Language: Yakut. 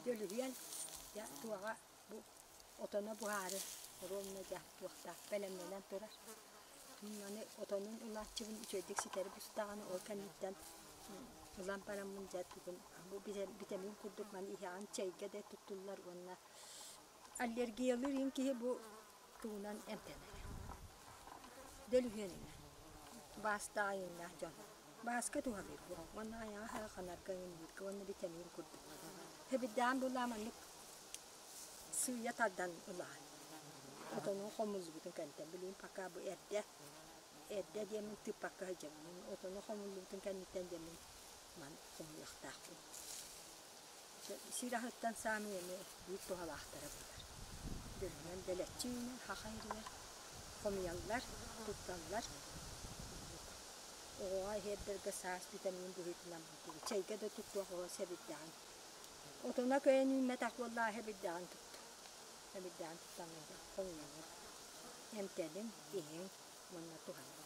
Дөлүһүөн дьэ туоҕа бу отоно буһаары оруобуна дьэ туохтаах бэлэмнэнэн турар. Маны отонун ылааччыбын үчүгэйдик ситэри бустаҕына ол кэнниттэн ылан бараммын дьэ тугун бу битэмиин курдук маны иһэҕин чэйгэ да туттуллар уонна аллергиялыыр иһин киһи бу тугунан эмтэнэр. Дөлүһүөнүнэн баастаах айыҥнаах дьон бааска туһалыыр бу уонна айаҕа харанарга иҥнииргэ уонна битэмиин курдук. Хэбирдээн булаа маннык сыыйа тардан ылаҕын. Отонун хомуллубутун кэнниттэн билигин пока бу эрдэ эрдэ диэммин тыыппакка сылдьабын. Отону хомуллубутун кэнниттэн диэммин маны хомуйуохтаахпын. Сир аһыттан саамай эмиэ биир туһалаахтара буолар. Дөлүһүөн дэлэччи үүнэр саха сиригэр хомуйаллар, тутталлар. Оҕоҕо иһэрдэргэ саас витамин быһыытынан чэйгэ да туттуох оҕо сэбирдэҕин. Отоно кыайан үүммэтэх буоллаҕа сэбирдэҕин туттар. Сэбирдэҕин туттан хомуйаҥҥыт эмтэниҥ, иһиҥ уонна туһаныҥ.